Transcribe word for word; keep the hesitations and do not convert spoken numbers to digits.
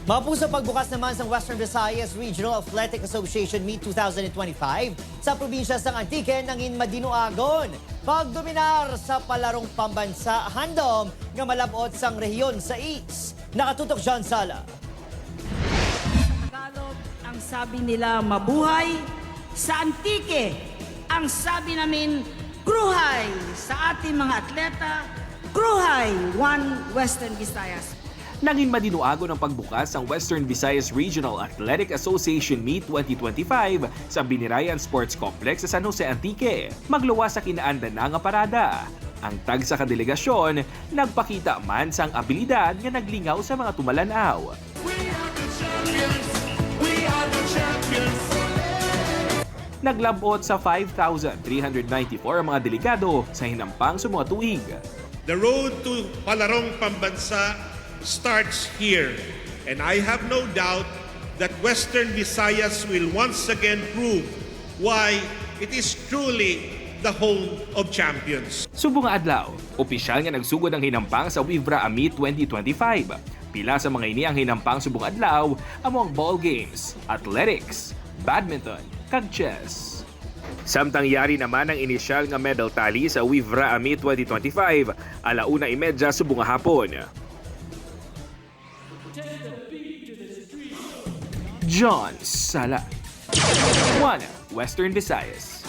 Mapuso pagbukas naman sang Western Visayas Regional Athletic Association Meet two thousand twenty-five sa probinsya sang Antique nangin madinuagon. Pagdominar sa palarong pambansa handom nga malab-ot sang rehiyon sa East. Nakatutok John Sala. Tagalog, ang sabi nila mabuhay. Sa Antique, ang sabi namin kruhay. Sa ating mga atleta, kruhay. One Western Visayas. Nangin madinuagon ang pagbukas sang Western Visayas Regional Athletic Association Meet twenty twenty-five sa Binirayan Sports Complex sa San Jose, Antique. Magluwas sa kinaandan na nga parada. Ang tagsa ka delegasyon nagpakita man sang abilidad nga naglingaw sa mga tumalan-aw. Naglab-ot sa five thousand three hundred ninety-four ang mga delegado sa hinampang sa mga tuig. The road to Palarong Pambansa starts here, and I have no doubt that Western Visayas will once again prove why it is truly the home of champions. Subong nga adlaw, opisyal nga nagsugod ang hinampang sa WIVRA AMI twenty twenty-five. Pila sa mga ini ang hinampang subong adlaw amo ang ball games, athletics, badminton, kag chess. Samtang yari naman ang inisyal nga medal tally sa WIVRA AMI twenty twenty-five, ala una imedya subong nga hapon. John Sala, One Western Visayas.